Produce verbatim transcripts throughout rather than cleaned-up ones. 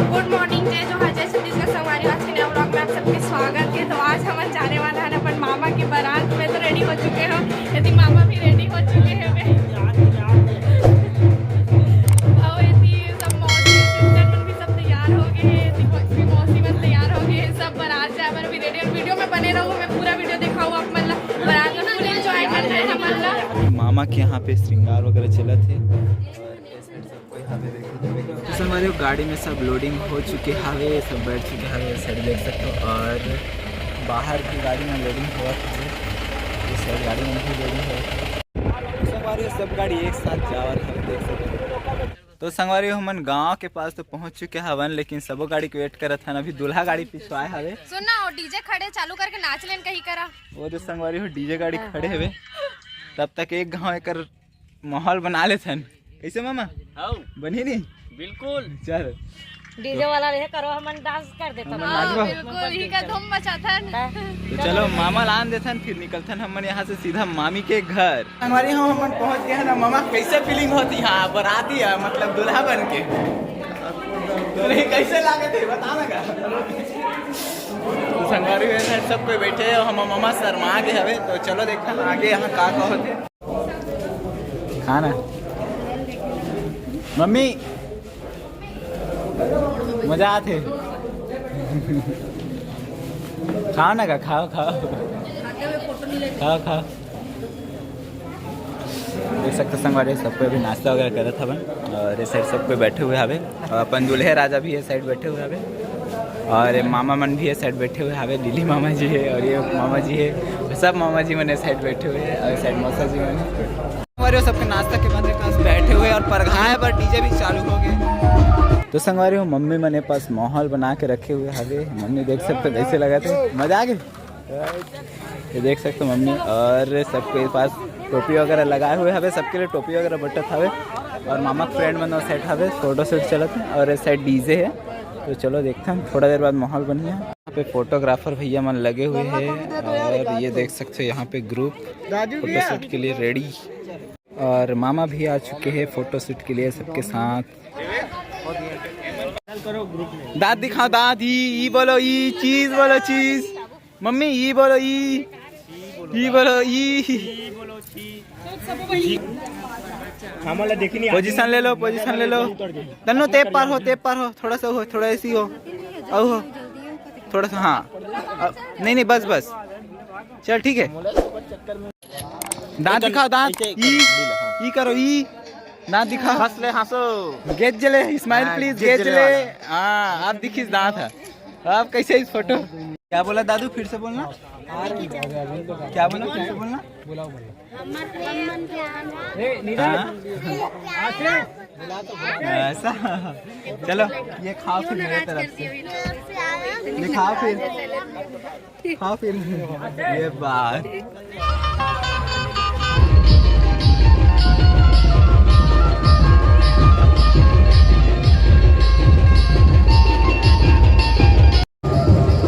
गुड morning, जय जोहार, जय छत्तीसगढ़ संगवारी। आज के नया व्लॉग में आप सबके स्वागत है। तो आज हमन जाने वाला है अपन मामा के बारात में। तो रेडी हो चुके हो, यदि मामा भी रेडी हो चुके हैं। और यदि सब मौसी सिस्टर मन भी सब तैयार हो गए हैं, यदि मौसी मन तैयार हो गए हैं, सब बारात जाए बर भी रेडी। और वीडियो में बने रहो, मैं पूरा वीडियो दिखाऊँ आप मन ला। बारात में फुल एंजॉय करना है हमन ला। मामा के यहाँ पे श्रृंगार वगैरह चलत है। तो संगवारी हो, गाड़ी में सब लोडिंग हो चुके हवे, सब बैठ चुके हवे, ये साइड देख सकते हो। और बाहर भी गाड़ी में लोडिंग होवत हवे, ये साइड गाड़ी में भी लोडिंग होवत हवे। तो संगवारी हो, सब गाड़ी एक साथ जावत हवे, देख सकते हो। तो संगवारी हो, हमन गांव के पास तो पहुंच चुके हवन, लेकिन सबो गाड़ी के वेट करत हन। अभी दूल्हा गाड़ी पिछवाए हवे। सुन ना, वो डीजे खड़े, चालू करके नाच लेन कहीं करा। वो तो संगवारी हो, डीजे गाड़ी खड़े हवे, तब तक एक गांव एकर माहौल बना लेथन। कैसे मामा? हाउ। बनी नहीं? बिल्कुल। चल। डीजे वाला रहे करो, हमन डांस कर देथन। हमन हाँ, नाचबो। बिल्कुल, ही का धूम मचाथन। हाँ। तो चलो, मामा लान देथन, फिर निकलथन हमन यहाँ से सीधा मामी के घर। हमारे यहाँ हमन पहुँच गए हैं ना मामा, कैसे फीलिंग होती है बाराती है, मतलब दूल्हा बन के? तो नहीं, कैसे लागत है, बता ना का। तो संगवारी हो, ये साइड सब कोई बैठे हैं, हम मामा शर्मा गए हवे। तो चलो देखथन आगे यहाँ का का होथे। खाना मम्मी मजा आथे। खाओ ना का, खाओ खाओ खाओ खाओ। देख सकते संगवारी, सब कोई अभी नाश्ता वगैरह करत हवन और ये साइड सब कोई बैठे हुए हवे और अपन दूल्हे राजा भी ये साइड बैठे हुए हवे और ये मामा मन भी ये साइड बैठे हुए हवे। लिली मामा जी है और ये मामा जी है, सब मामा जी मन ये साइड बैठे हुए हैं और ये साइड मौसा जी मन। संगवारी हो, सबके नाश्ता के बाद पास बैठे हुए और परघाए बर डीजे भी चालू हो गए। तो संगवारी हो, मम्मी मने पास माहौल बना के रखे हुए हवे। मम्मी देख सकते हो कैसे लगा थे, मजा आ गए। ये देख सकते हो मम्मी और सबके पास टोपी वगैरह लगाए हुए हवे, सबके लिए टोपी वगैरह बटत हवे। और मामा फ्रेंड मन सेट हवे, फोटो शूट चलत है और इस साइड डीजे है। तो चलो देखते हैं, थोड़ा देर बाद माहौल बनी है। यहाँ पे फोटोग्राफर भैया मन लगे हुए हैं और ये देख सकते हो यहाँ पे ग्रुप फोटोशूट के लिए रेडी। और मामा भी आ चुके हैं फोटोशूट के लिए सबके साथ। दांत दिखाओ, दांत। ई, ई बोलो, ई चीज बोलो, चीज। मम्मी, ई बोलो, ई। ई बोलो, ई। हमन ला देखी नहीं। पोजीशन ले लो, पोजीशन ले लो। तन्नू, तेज पार हो, तेज पार हो, थोड़ा सा हो, थोड़ा ऐसी हो, और हो, थोड़ा सा, हाँ। अ, नहीं नहीं, बस बस, चल ठीक है। दांत दिखाओ, दांत। ई, ई करो, ई। दांत दिखाओ। हंस ले, हंसो। गेज ले, smile please, गेज ले। हाँ, आप दिखिस दांत है। आप कैसे इस फोटो? क्या बोला दादू, फिर से बोलना। क्या बोला, फिर से बोलना। हाँ। ऐसा। चलो, ये खाओ फिर मेरे तरफ से। ये खाओ फिर। खाओ फिर। ये बात।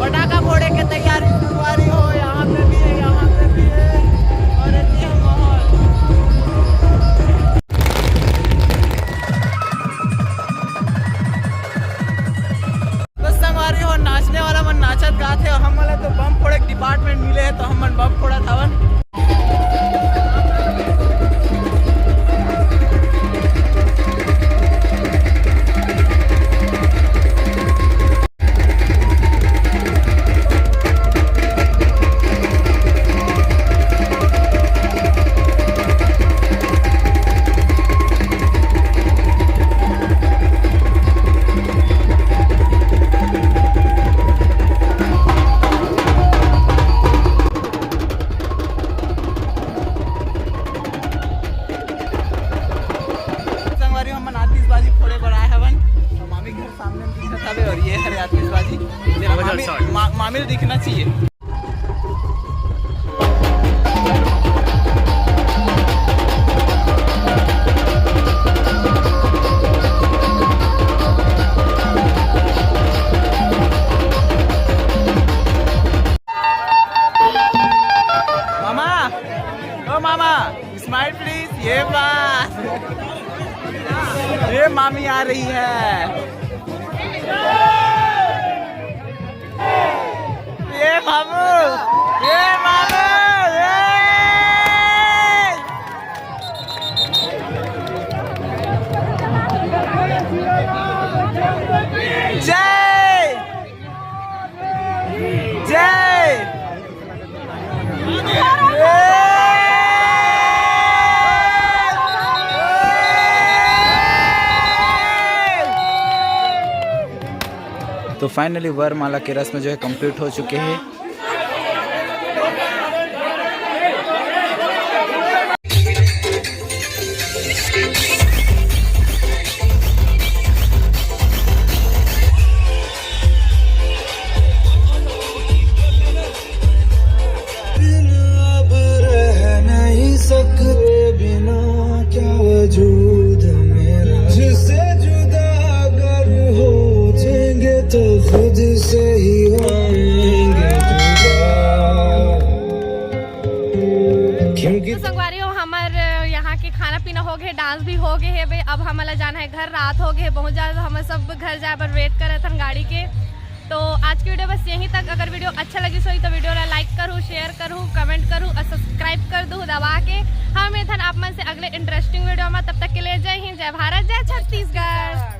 पटाखा फोड़े के तैयारी, संगवारी हो, यहाँ पे भी है, यहाँ पे भी है। और ये है माहौल। तो संगवारी हो, नाचने वाला मन नाचत गात है और हम वाला तो बम फोड़े के डिपार्टमेंट मिले है, तो हमन बम फोड़त हवन। संगवारी, हमन आतिशबाजी फोड़े बर आए हवन। तो मामी घर सामने में दिखत हवे और ये हरे आतिशबाजी। मामी, मा-, मामी ल दिखना चाहिए। मामा, ओ मामा, smile please। ये बात, ये मामी आ रही है। जय जय। तो finally वरमाला के रस्म जो है complete हो चुके हैं। अब रह नहीं सकते बिना क्या वजूद मेरा, जिससे जुदा अगर हो जाएंगे तो खुद से ही होंगे जुदा। क्योंकि तो संगवारी हो, हमर यहाँ के खाना पीना हो गए, डांस भी हो गए है बे। अब हमला जाना है घर, रात हो गए है बहुत ज्यादा, हम सब घर जाए बर वेट करत हन गाड़ी के। तो आज की वीडियो बस यहीं तक। अगर वीडियो अच्छा लगी सोई तो वीडियो ला लाइक करू, शेयर करू, कमेंट करू और सब्सक्राइब कर दू दबा के। हम मिलथन आप मन से अगले इंटरेस्टिंग वीडियो में। तब तक के लिए जय हिंद, जय भारत, जय छत्तीसगढ़।